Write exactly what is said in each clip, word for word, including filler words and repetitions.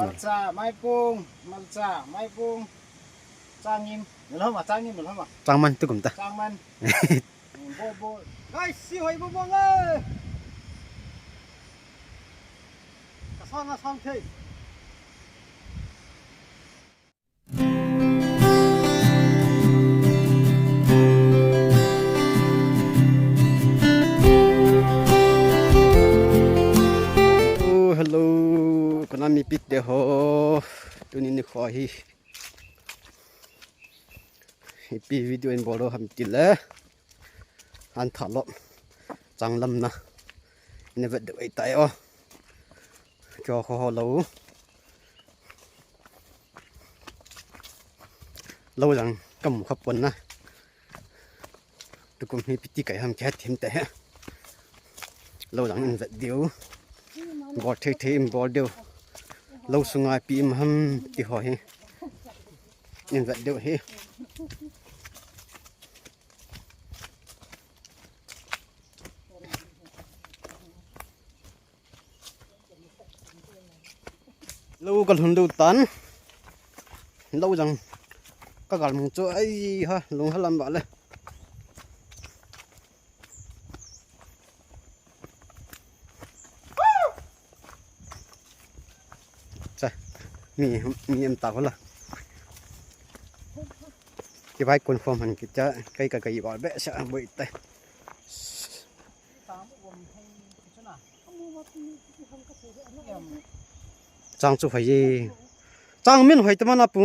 Malcha, maipung, malcha, maipung. Changim, nalhama, changim, nalhama. Changman, tukum ta. Changman. Bo, bo. Guys, si hoi bo bo ngai. Kasang, kasang thei. Oh, hello. Kona mipi te ho. Tuni nikho hi. Ipi video in bol ham tile. An thalop. Changlam na. Ina vet deu ei tai o. Cho kho ho lo. Lo jang kamu kha pon na. Tukum hi piti kai ham khat thim te he. Lo jang in vet deu. Bol thei thei in bol deu. Lo sunga ipi um ham ti ho hi. In vet deu hi. Lo ka lhun deu tan. Lo jang. Ka gal mong chu ai ha, lung halam ba le. Cha, mi, mi em ta ko la. Ki bai confirm han ki cha, kai ka kai ba be sa boi tai. Chang chu hoi ye. Chang min hoi ta mana pu.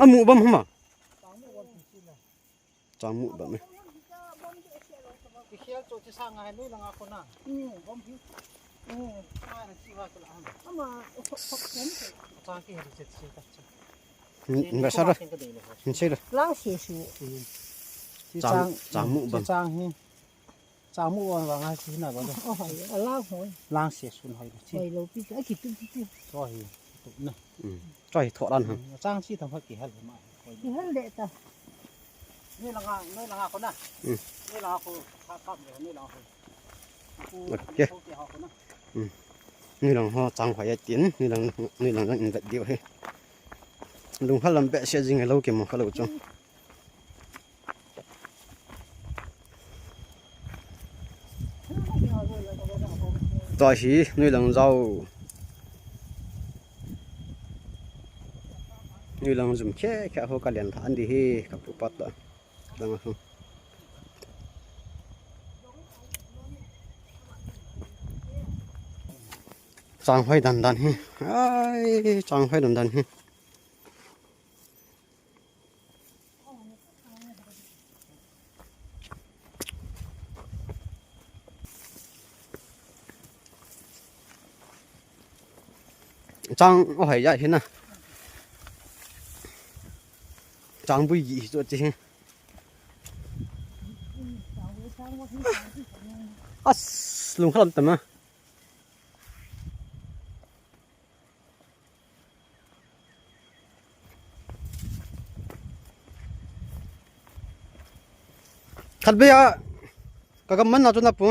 Amu bam huma. Chang mu bam e. Ki khel chu chi sa ngai lui langa kona. Bom hi. Ngai na chi wa kala ham. Ama, hop, hop, hop. Chang ki hel chet chi ta chi. Ni, ni ba sa ra. Ni sei ra. Lang se su. Chi Chang, chang, chang mu bam. Chi chang hi. Chang mu bam wa ngai chi na ba. Oh, hai, alang hoi. Lang se sun hoi chi. Hoi lo pi, aki tu pi pi. Hoi. Tu na. Choi tho lan ha. Chang chi tam ha ki hel ma. Ki hel le ta. Ni langa, ni langa ko na. Ni langa ko ka ka ni langa ko. Ok. Ni lang ho chang khoi tin, ni lang, ni lang in vet diu he. Lung halam be se jing lo ki mo kha lo chu. Tua hi, nui lang zau. Nui lang zum khe khe ho ka len tha an di hi, ka pu pat la. Lang ho. Chang hoi dan dan hi. Ai, chang hoi dan dan hi. Chang o hai ya hi na. Chang bui gi hi chu chi hi. As lung khalam tama. Khat be a, ka gam man na chu na pu.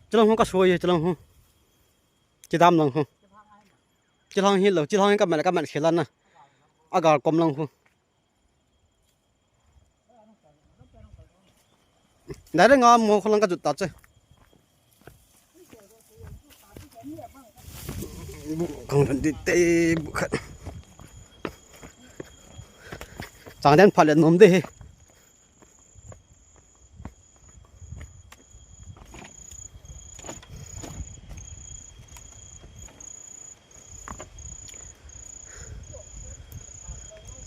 Chilang hu ka soi, chilang hu. Chidam lang hu. Chilang hi lo, chilang ka man, ka man khela na. Agar kom lang hu. Dai dai nga mo kholang ka jut ta che. Bu kang ran di te bu khat. Chang den pha le nom de he.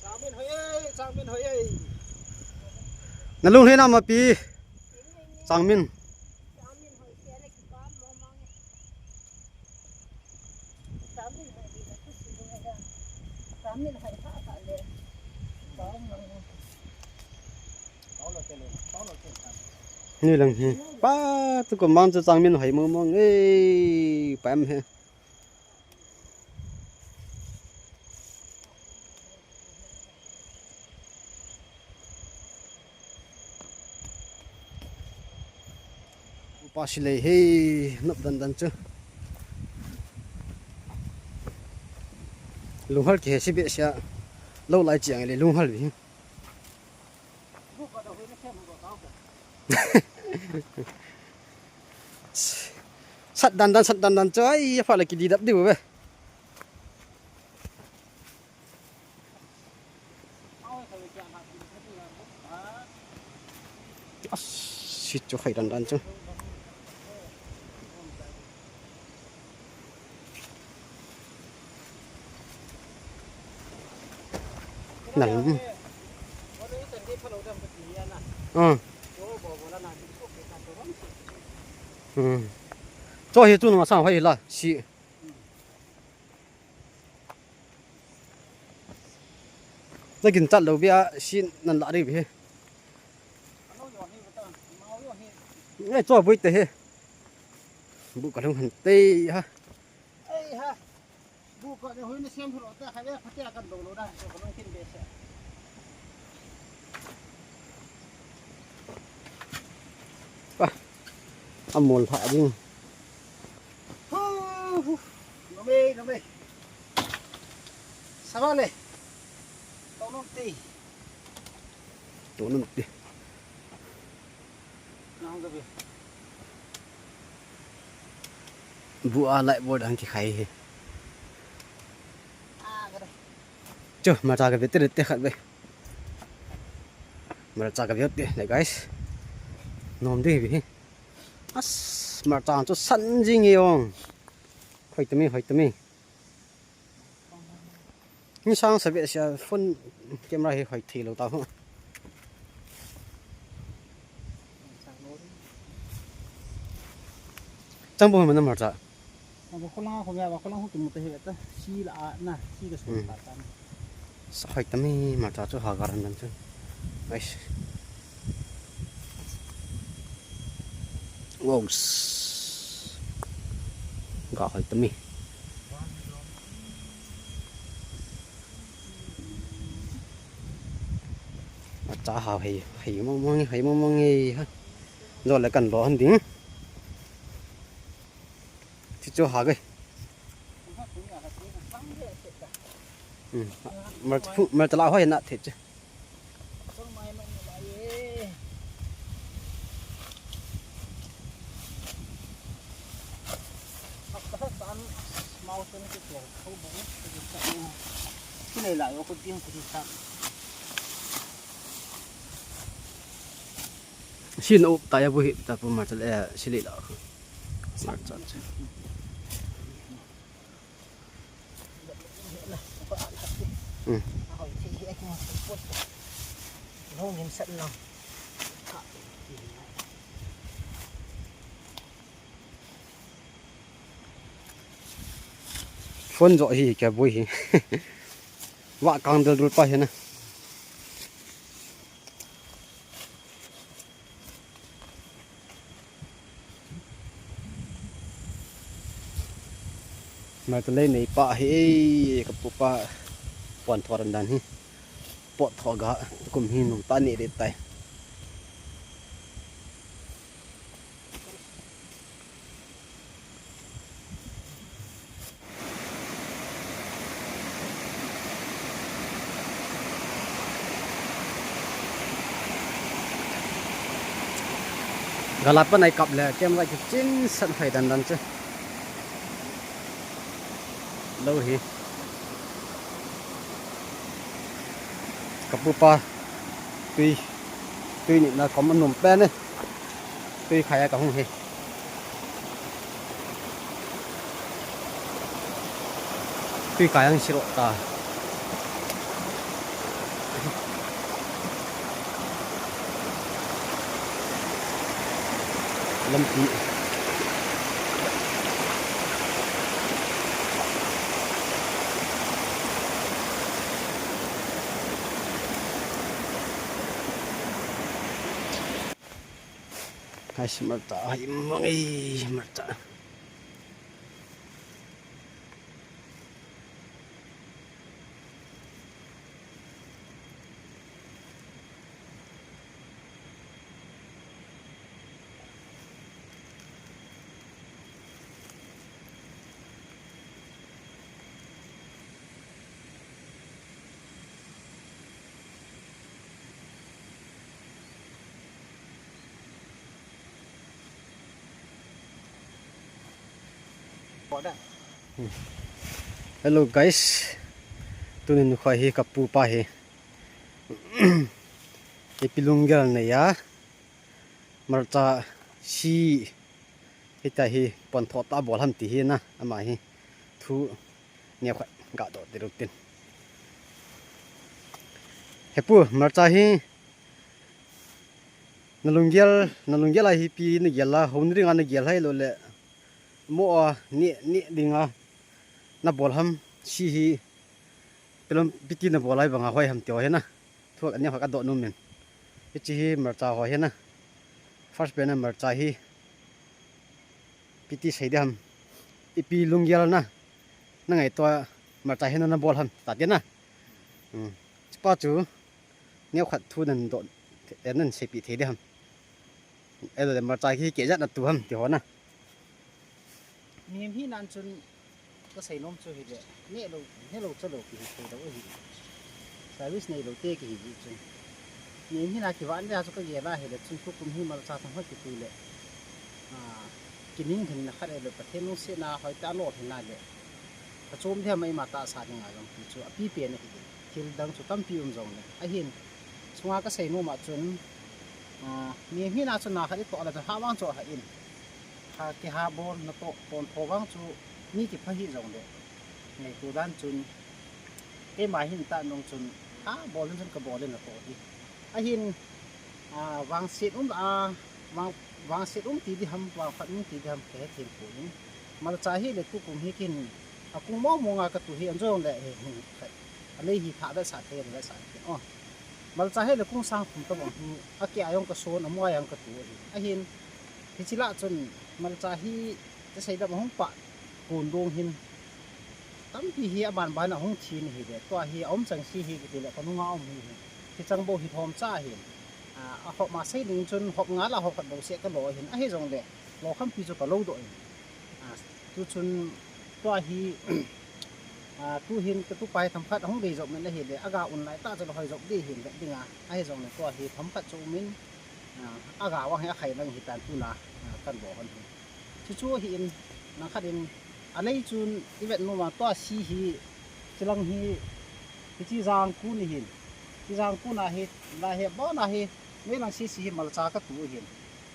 Changmin hoi ei, changmin hoi ei. Na lung hena ma pi. Changmin. Ni lang hi. Pa tu ko mang chu changmin hoi mo mo ngei. Pa em he. Pa silei hei, nop dan dan chu. Lunghal kihe si behseh a. Lou lai chiang le lunghal vi. Sat dan dan, sat dan dan chu. Ai, apa lagi di dap di be. Asi chu khai dan dan chu. Nal. Hmm. Hmm. Cho hi tu nung sang hoi la si. Na gin chat lou bia si nan la ri bi he. Ngai cho bui te he. Bu ka lung han te ha. Ei ha. Bu ka ne hui ne sem ro ta kha ya phatia kan do lo da. Cho ka lung kin be se. Pa. Amol pha ding. Hu, hu. Nome, nome. Savale. Tau nom ti. Tau nom ti. Nang gabi. Bu a lai bo dang kikhai he. Ah, gabi. Chu, marcha gabi te te khat be. Marcha gabi te le guys. Nom ding bi. As, marcha chu san jing e ong. Hoi tami, hoi tami. Ni sang sa be sia phone camera hi hoi thei lo ta ho. Chang bo man marcha. Ba ko lang ko ya ba ko lang ko mu te he ta. Si la a na, si ka su ta ta. Sa hoi tami marcha chu ha garan dan chu. Nice. Wow. Ga hoi tami. Acha ha hei, hei mong mong, hei mong mong hei ha. Zo le kan lo han ding. Ti chu ha ge. Hmm. Mar, mar tala hoi na the che. Sin up ta ya bu hi ta pu mar tala, eh, sili la. Mar tala. Hmm. Phone jo hi kya boi hi. Wa kang dal dul pa hi na. Mar tala nei pa hi, ka pu pa pon thor dan hi. Pot tho ga, kum hi nung ta ni re tai. Gala pa nai kap le, camera kichin san khai dan dan che. Lo hi. Ka pu pa tui, tui ni na kom nom pe ne. Tui khai a ka hung hi. Tui kai ang siro ta. Lampi. Hai, marcha, hai, mangai, marcha. Hello guys, tunin khoi hi kapu pa hi. Ipi lunggel nei a, marcha si hita hi pon tho ta bol ham ti hi na, ama hi thu neo khat ga do ti rutin. Hepu, marcha hi na lunggel, na lunggel a hi pi na gel a, hon ring a na gel hai lo le. Mo a ni, ni ding a na bol ham si hi, pelom piti na bol ai bang a hoi ham ti ho hi na. Thu ani ho ka do nu min. Hichi hi marcha ho hi na. First pen a marcha hi piti sei de ham. Ipi lunggel na. Na ngai to marcha hi na na bol ham. Ta ti na. Hmm. Chipa chu neo khat thu nan do, eh, nan sei pi thei de ham. Elo le marcha hi ke jat na tu ham ti ho na. Mihem hi nan chun ka sei nom chu hi le, ne lo, ne lo cha lo ki hi thei lo hi. Service nei lo te ki hi hi chun. Mihem hi na ki van le chu ka ge la hi le chun tukum hi marcha thang hoi ki tu le. Ah, ki ning hin na khat le Pathen lungsetna hoi ta lo hin na le. Ka chom dia mai ma ta sa ding a jong ti chu api pen ahi. Thil dang chu tampi um jong le. Ahin, chunga ka sei nom a chun, ah, mi hina chu na khat i toh la chu ha vang chu ha in. Ha ki ha bol na toh pon tho vang chu mi ki pha hi jong le. Ngai tu dan chun, keima hin ta nong chun, ha bol in chun ka bol in na toh hi. Ahin, ah, vangset um a, vang, vangset um ti di ham, vangphat um ti di ham, ka he thim pu in. Malcha hi le tukum hi kin, a kung mong mong a ka tu hi an jong le, he, he, he. A lei hi tha da sa thei, da sa thei. Oh. Malcha hi le kung sang khum ta bang hi, a ke a jong ka son, a mo a jong ka tu hi. Ahin, hi chi la chun, malcha hi, te sei da ma hung pa, kun dong hin. Tampi hi a ban ban a hung thi ni hi le, tua hi a um chang si hi ki ti le, ka nunga um hi hi. Hi chang bo hi thom cha hi. A, a hop ma sei ding chun hop nga la hop khat bo se ka lo hin. A hi jong le, lo kham pi chu ka lo do hin. A, tu chun tua hi, a, tu hin ka tu pai tham khat hung dei jok men a hi le, a ga un lai ta chu lo hoi jok dei hin le ding a. A hi jong le tua hi tham khat chu um in, a, a ga wang hi a khai lang hi tan tu na, a, kan bo hon hin. Chu chu hi in, nang khat in, a lei chun i vet nom a tua si hi, chilang hi, hi chi jang ku ni hin. Chi jang ku na hi, la hi, bo na hi, me lang si si hi malcha ka tu hin.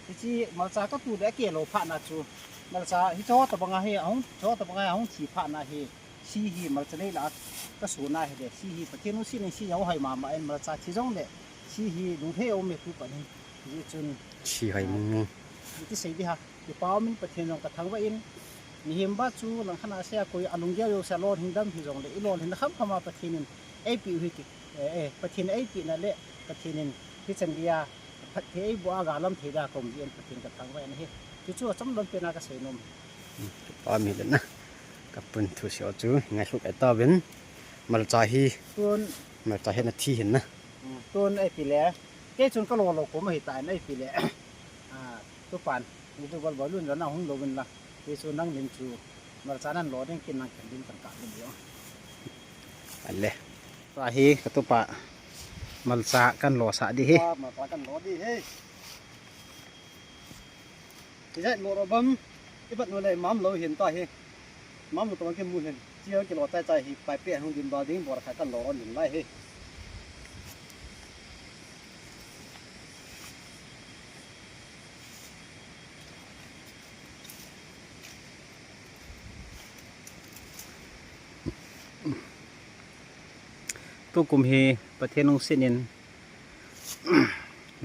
Hi chi malcha ka tu le a ke lo pha na chu, malcha hi cho ta banga hi, a hung, cho ta banga hi, a hung thi pha na hi, si hi malcha lei la ka su na hi le, si hi Pathen u si ni si yau hai ma ma en malcha thi jong le, si hi lung he o me tu pa ni, hi chun. Si hai mong mong. Hi ti sei di ha. Kipa um in Pathen jong ka thangvah in, mihem ba chu lang khat a se a koi a lunggel jouse a lolhing dam hi jong le, i lolhing na kham kham a Pathen in ei pi u hi ki, eh, eh, Pathen ei pi na le, Pathen in hi chan dia phatthei ei boh a ga lam thei da ka um ji in Pathen ka thangvah in hi. Chu chu a cham lon pen a ka sei nom. Kipa um hi le na. Ka pun thu seo chu ngai hluk ai ta vin. Malcha hi. Tun. Malcha hi na thi hin na. Tun ei pi le. Kei chun ka lo lo ko ma hi ta in ei pi le. Ah, tu pan. Ni tu gol bol lun lo na hung lo vin la. Kei chu nang lim chu. Malcha nan lo ding kin nang kan lim kan ka lim yo. Ale. Tua hi ka tu pa. Malcha kan lo sa di hi. Ah, malcha kan lo di hi. Ijat mo ro bam. Ibat no le mam lo hin ta hi. Mam lo to ke mu hin. Chia ke lo tai tai hi. Pai pe hung din ba ding bor kha kan lo ron din lai hi. Tukum hi Pathen lungset in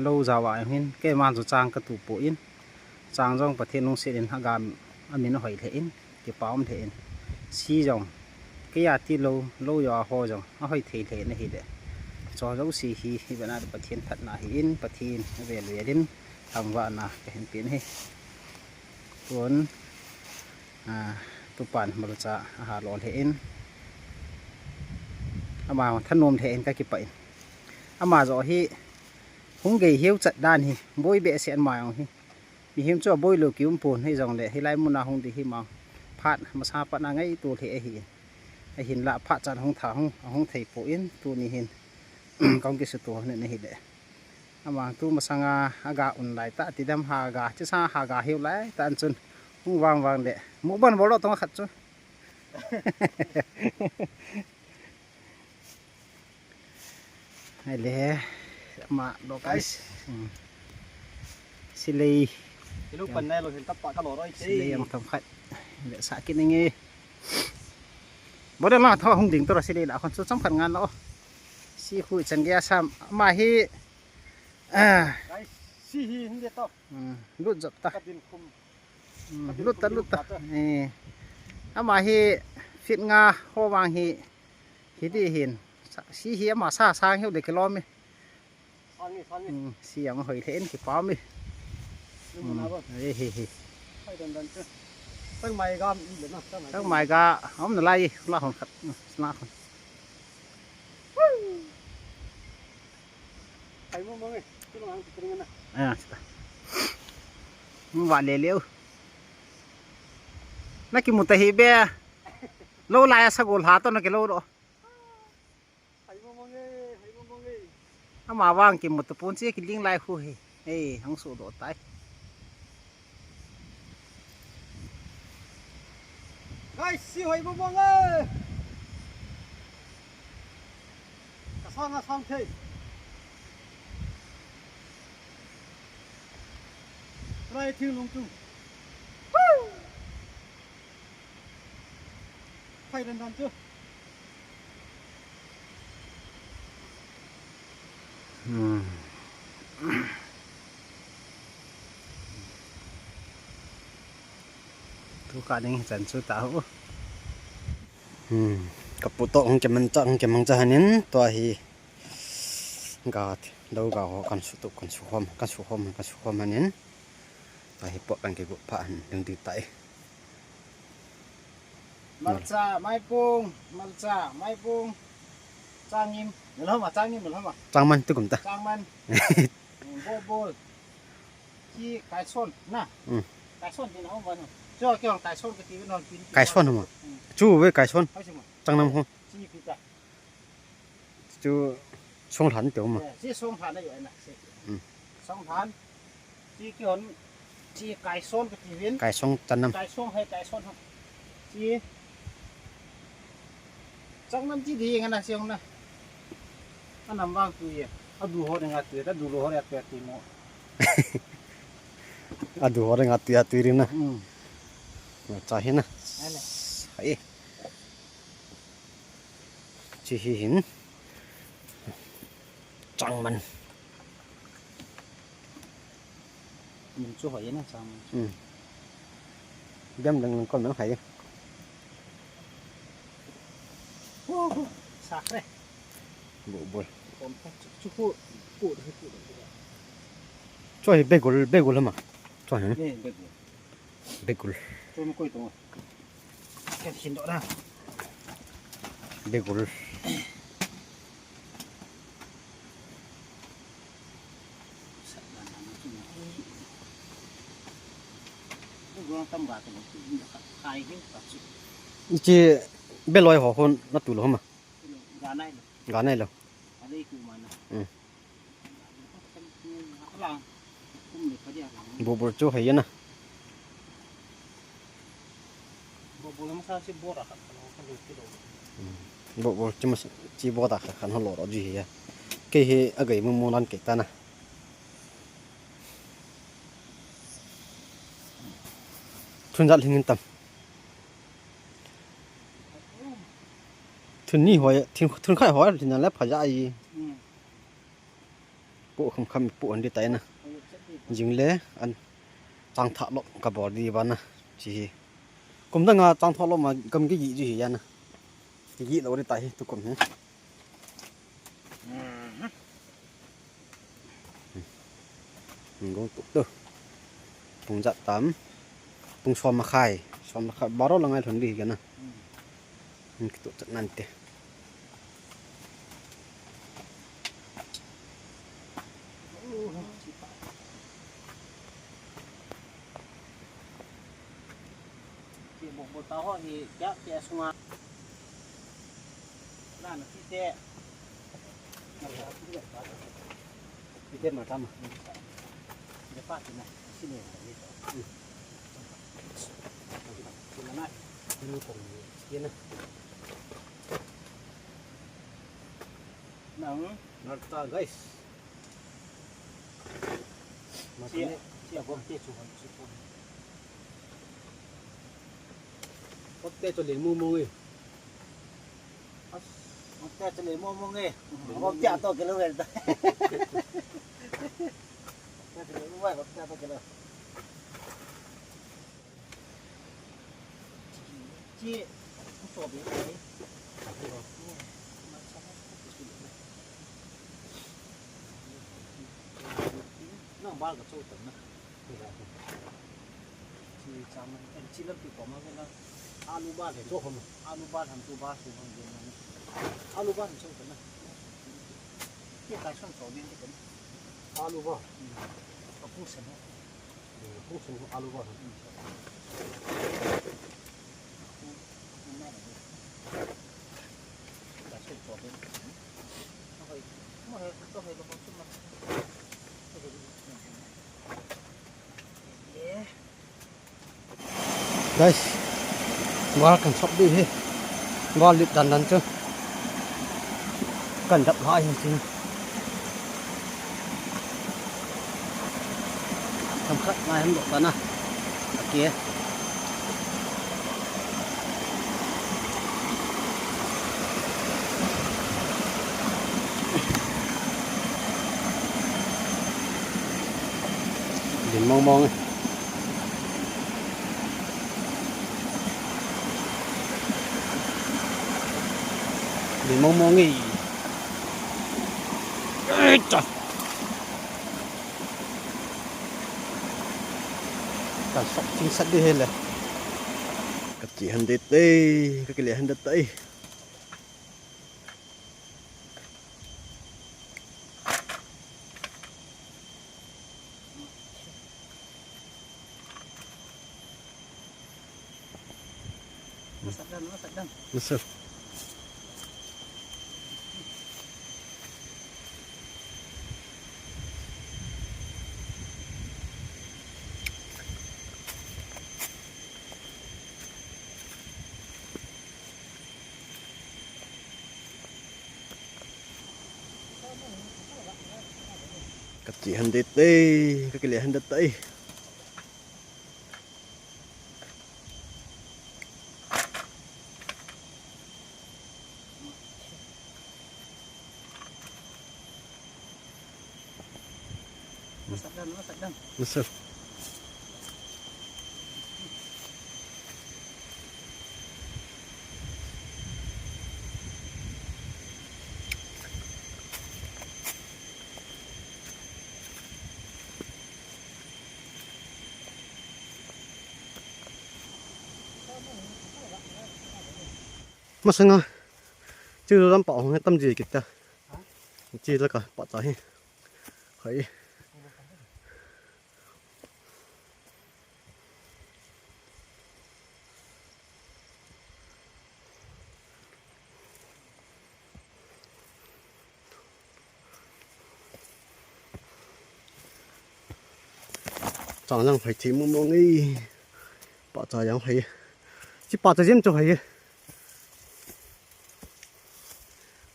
lo jao a hin keima chu chang ka tu poi in chang jong Pathen lungset in a ga a min a hoi lheh in kipa um lheh in si jong kei a ti lo lo jo a ho jong a hoi thei lheh in ahi le cho jo si hi hi bana Pathen thatna hi in Pathen a vel vel in thangvahna ka hin pe in hi. Tun, a, tupan malcha a ha lo lheh in. Ama thanom lheh in ka kipah in. Ama jo hi hung gei hiu chat dan hi, boi behseh ama jong hi. Mihem chu a boi lo ki um pon hi jong le, hi lai mun a hung di hi ma. Phat, masa pat na ngai tu lheh ahi in. Ahin la phat chan hung tha hung, hung thei poi in, tuni hin. Kong ki su tu ne hi le. Ama tu masanga a ga un lai ta ti dam ha ga, chi sa ha ga hiu lai ta an chun hung vang vang le. Mukbang bol lo tong khat chu. Hai le, ama lo guys. Hmm. Silei. Ilu pan nai lo hin tapa ka lo roi che. Silei ang thom khat. Le sa kin nge. Bol la tho hung ding to ra silei la khon chu cham khat ngan lo. Si khu chan ge sam. Ama hi. Ah. Guys, si hi hin de to. Hmm. Lut jop ta. Ka din khum. Hmm, lut ta, lut ta. Eh. Ama hi feet nga ho vang hi, hi di hin. Sa, si hi ama sa sang hiu de kilom e. Sang e, sang e. Hmm, si ama hoi le en kipam e. Nung na ba. Hmm, eh, he, he. Hai dan dan chu. Tang mai ga mi le na, tang mai. Tang mai ga, om na lai, la hon khat, hmm, la hon. Hai mo mo nge, tu lang tu ring na. Ah, sita. Hmm, va le leu. Na kimu ta hi be. Lo lai a sagol ha to na kilo ro. Hai mo mo nge, hai mo mo nge. Ama vang kimu ta pon chi kiling lai khu hi. Ei, hang su do tai. Guys, si hoi mo mo nge. Ka sang a sang thei. Try thing lung tung. Woo! Phai dan dan chu. Hmm. Tu ka ding chan chu ta hu. Hmm. Ka pu to hung ke man cha, hung ke mang cha hanin to hi. Ga, do ga ho kan su tu, kan su hom, kan su hom, kan su hom hanin. Tua hi pot kan kigup pha han ding ding tai. Malcha, maipung, malcha, maipung. Changim, melhoma, changim, melhoma. Changman tu kum ta. Changman. Bol bol. Ki kaison, na. Hmm. Kaison din hom ban. Cho ki hong kaison ka ti non pin. Kaison hom. Hmm. Chu ve kaison. Kaison. Changnam ho. Chi pi ta. Chu song lhan te ma. Eh, chi song lhan na yo na, chi. Hmm. Song lhan. Chi ki hon, chi kaison ka ti vin. Kaison changnam. Kaison hai kaison ha. Chi. Changnam chi di nga na siong na. Anam vang tu ye. Adu ho nga tu, adu lo ho ya tu ti mo. Adu ho nga tu ya tu ri na. Hmm. Cha hi na. Ai le. Hai. Chi hi hin. Changman. Min chu hoi na changman. Hmm. Dem dang lang kon nang hai. Hu, hu. Sak re. Bol bol. Kon pa chu, chu hu. Hu, hu, hu. Chu hi begul, begul ma. Chu hi. Ni begul. Begul. Chom koi to. Kan sin do na. Begul. Begul tam ga to. Kai hin ka chu. Chi beloi ho hon na tu lo ma. Ga nai lo. Ga nai lo. A dei ku ma na. Hmm. Bol bol chu hai na. Bol bol chu masa chi bol a khan ho lo ro ji hi ya. Kei hi a gai mu mu nan kei ta na. Thun jat lhing in tam. Thun ni hoi, thun, thun khai hoi, thun le pha ja ai. Pu kham kham pu an di tai na. Jing le an chang tha lo ka bol di ba na. Chi hi. Kum dang a chang tha lo ma gam gi gi ji hi ya na. Gi lo di tai hi tu kum hi. Hung gong tuk tu. Pung jat tam. Pung som makhai. Som makhai. Baro la ngai lhon di kana. Hung kitu chat nan te. Ki bol bol ta ho hi kya kya sunga. Na na ti te. Ti te ma ta ma. Ni pa ti na. Si ne. Hmm. Ni kong ni. Yan na. Nang. Narta, guys. Sia, sia, gom te chu han chu. Gom te chu le mu mu nge. As, gom te chu le mu mu nge. Gom te to kilo nge. Gom te chu le mu nge, gom te to kilo. Chi, so bi. Nang ba ka chu tan na. Chi chang na, chi lam pi ko ma na. Alu ba le cho hom. Alu ba ham chu ba su hom de na. Alu ba ham chu tan na. Ye kai son so bi de kan. Alu ba. Ka pu sen na. Pu sen alu ba. Guys, gal kan sop ding hi. Gal lit dan dan chu. Kan dap lai hi chu. Themkhat ngai ham doh ta na. Okay. Lim mong mong. Lim mong mong e. Ei cha. Kan sop ching sat ding hi le. Ka chi han ding te, ka kile han ding te. Masat dan, masat dan. Masat. Ka chi han ding te, ka kile han ding te. Masat dan, masat dan. Masat. Masanga. Chu lam pa hong tam ji kit ta. Chi la ka pa cha hi. Hai. Chang jang phai thi mu mu nge. Pa cha jang phai. Chi pa cha jem chu phai.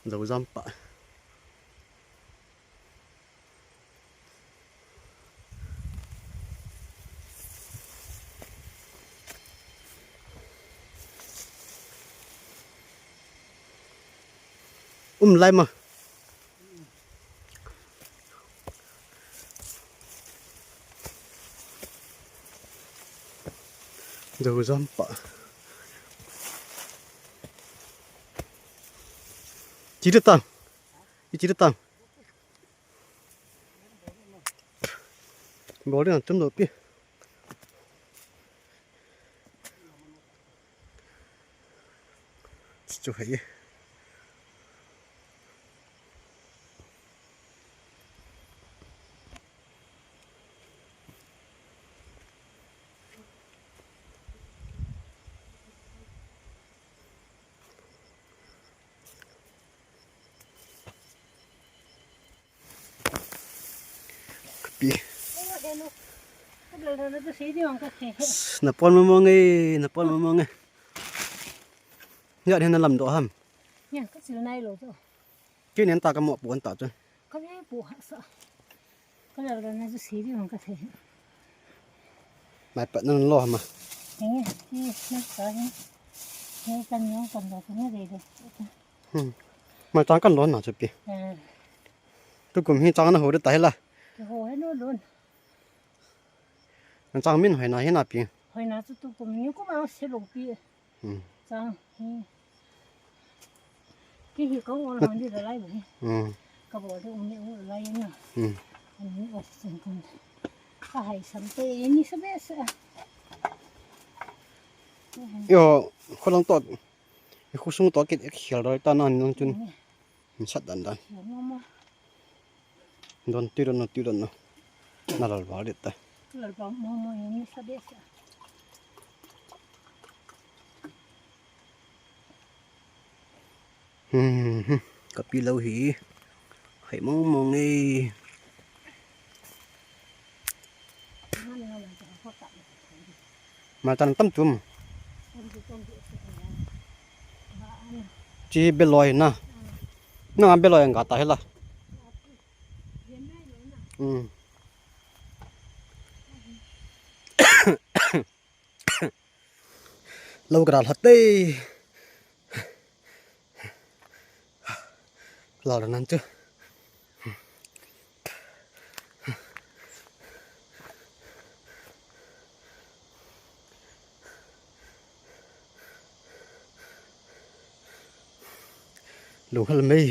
Zo jam pa. Um lai ma. Zo jam pa. Chi de ta. I chi de ta. Bol ding chom lou pi. Chu hai. Kapi. Napon mong mong e, napon mong mong e. Jat hin na lamdoh ham? Nia, ka chil nai lou chu. Kei nen ta ka mo pu an ta chu. Ka ve pu ha sa. Ka lal ga na chu si di hong ka thei. Mai pat nan lo ham a. Nia, ki na sa hi. Ni kan yong kan lo kan na de de. Hmm. Mai tang kan lo na chu pi. Eh. Tukum hi chang na ho de ta hi la. Ki ho he no lun. An chang min hoina hi na pi. Hoina chu tukum ni kum ang se lo pi. Hmm. Chang hi. Ki hi kong ol hon di la lai bu hi. Hmm. Ka bo de um ni um lai na. Hmm. Ani oxygen kan. Ka hai sam te ni sa be sa. Yo, kholang to. Khosung to kit ek khel roi ta nan nang chun. Hmm. Sat dan dan. Yo, mama. Don ti don no, ti don no. Na lal val det ta. Lal val mo mo ni sa de sa. Hmm, hmm. Ka pi lou hi. Hai mong mong e. Mai tan tam tum. Chi beloi na. Na beloi ang gata hela. Hmm. Lou kara lhat tei. Lal nan chu. Lung hal mei.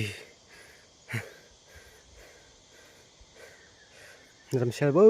Ram sel bo.